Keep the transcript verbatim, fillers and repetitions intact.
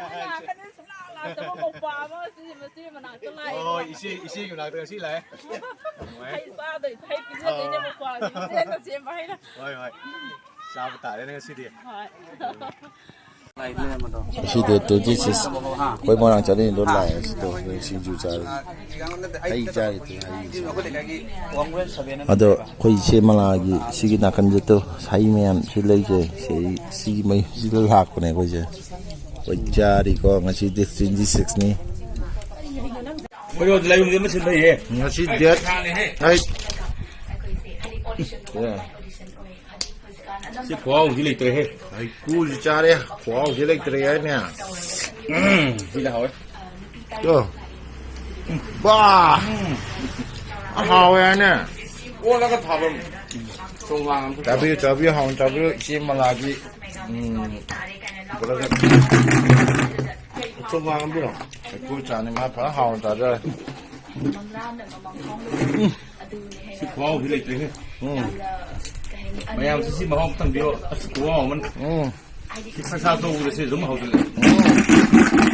ꯂꯥꯛꯀꯅꯤ ꯁꯨꯡꯂꯥꯛ ꯂꯥꯛꯇꯕ ꯃꯧꯄ꯭ꯋꯥ ꯑꯃ ꯁꯤ ꯃꯆꯦ ꯃꯅꯥꯛꯇ ꯂꯥꯛꯑꯦ꯫ ꯑꯣ, ꯏꯆꯦ, ꯏꯆꯦꯒꯤ ꯃꯅꯥꯛꯇ ꯉꯁꯤ ꯂꯥꯛꯑꯦ꯫ ꯅꯨꯡꯉꯥꯏ꯫ ꯍꯩ ꯆꯥꯗꯣꯏ, ꯍꯩ ꯄꯤꯖꯗꯣꯏꯅꯦ ꯑꯣ꯫ ꯃꯧꯄ꯭ꯋꯥꯁꯦ ꯃꯆꯦꯅ ꯁꯦꯝꯕ ꯍꯩꯅ꯫ ꯍꯣꯏ, ꯍꯣꯏ꯫ ꯆꯥꯕ ꯇꯥꯔꯦꯅꯦ ꯉꯁꯤꯗꯤ꯫ ꯍꯣꯏ꯫ ꯉꯁꯤꯗꯤ twenty six ꯑꯩꯈꯣꯏ ꯃꯣꯏꯔꯥꯡ ꯆꯠꯂꯤꯅꯤ, ꯂꯣꯏ ꯂꯥꯛꯑꯦ ꯉꯁꯤꯗꯣ꯫ ꯁꯤꯡꯖꯨ ꯆꯥꯔꯦ꯫ ꯍꯩ ꯆꯥꯔꯤ꯫ ꯑꯗꯣ ꯑꯩꯈꯣꯏ ꯏꯆꯦ ꯃꯂꯥꯒꯤ ꯁꯤꯒꯤ ꯅꯥꯀꯟꯗ ꯇꯧ ꯍꯩ ꯃꯌꯥꯝ ꯁꯤ ꯂꯩꯁꯦ꯫ ꯁꯤ ꯑꯩ ꯁꯤꯒꯤ ꯃꯌꯨꯝꯁꯤꯗ ꯂꯥꯛꯄꯅꯦ ꯑꯩꯈꯣꯏꯁꯦ꯫ ꯑꯩꯈꯣꯏ ꯆꯥꯔꯤꯀꯣ, ꯉꯁꯤ date twenty six ꯅꯤ꯫ ꯑꯩꯈꯣꯏ ꯂꯥꯏꯕꯨꯡꯁꯦ ꯑꯃ ꯁꯤꯟꯕ ꯍꯩꯌꯦ꯫ ꯉꯁꯤ date eight꯫ ꯁꯤ ꯈꯨꯍꯥꯎꯁꯤ ꯂꯩꯇ꯭ꯔꯦꯍꯦ꯫ ꯍꯩꯀ꯭ꯔꯨꯁꯤ ꯆꯥꯔꯦ, ꯈꯨꯍꯥꯎꯁꯤ ꯂꯩꯇ꯭ꯔꯦ ꯍꯥꯏꯅꯦ꯫ ꯎꯝ, ꯁꯤꯗ ꯍꯥꯎꯋꯦ꯫ ꯇꯣ꯫ ꯕꯥ! ꯎꯝ꯫ ꯍꯥꯎꯋꯦ ꯍꯥꯏꯅꯦ꯫ ꯑꯣꯜꯂꯒ ꯊꯥꯕ ꯆꯣꯡꯒꯥꯡ ꯑꯝꯇ ꯆꯥꯕꯤꯌꯨ, ꯆꯥꯕꯤꯌꯨ, ꯍꯥꯎꯅ ꯆꯥꯕꯤꯌꯨ꯫ ꯏꯆꯦ ꯃꯂꯥꯒꯤ, ꯎꯝ, ꯄꯨꯔꯒ ꯆꯣꯡꯒꯥꯡ ꯑꯝ ꯄꯤꯔꯣ꯫ ꯍꯩꯀ꯭ꯔꯨ ꯆꯥꯅꯤ, ꯃꯥ ꯐꯖꯅ ꯍꯥꯎꯅ ꯆꯥꯖꯔꯦ꯫ ꯁꯤ ꯈꯨꯍꯥꯎꯗꯤ ꯂꯩꯇ꯭ꯔꯦꯍꯦ꯫ ꯎꯝ꯫ ꯃꯌꯥꯝꯁꯤ ꯁꯤ ꯃꯍꯥꯎ ꯑꯝꯇꯪ ꯄꯤꯌꯣ꯫ ꯑꯁ, ꯈꯨꯍꯥꯎ ꯑꯃꯅꯤ꯫ ꯎꯝ꯫ ꯁꯤ ꯈꯪꯁꯥ ꯇꯧꯕꯗ ꯁꯤ ꯑꯗꯨꯝ ꯍꯧꯖꯤꯜꯂꯦ꯫ ꯎꯝ꯫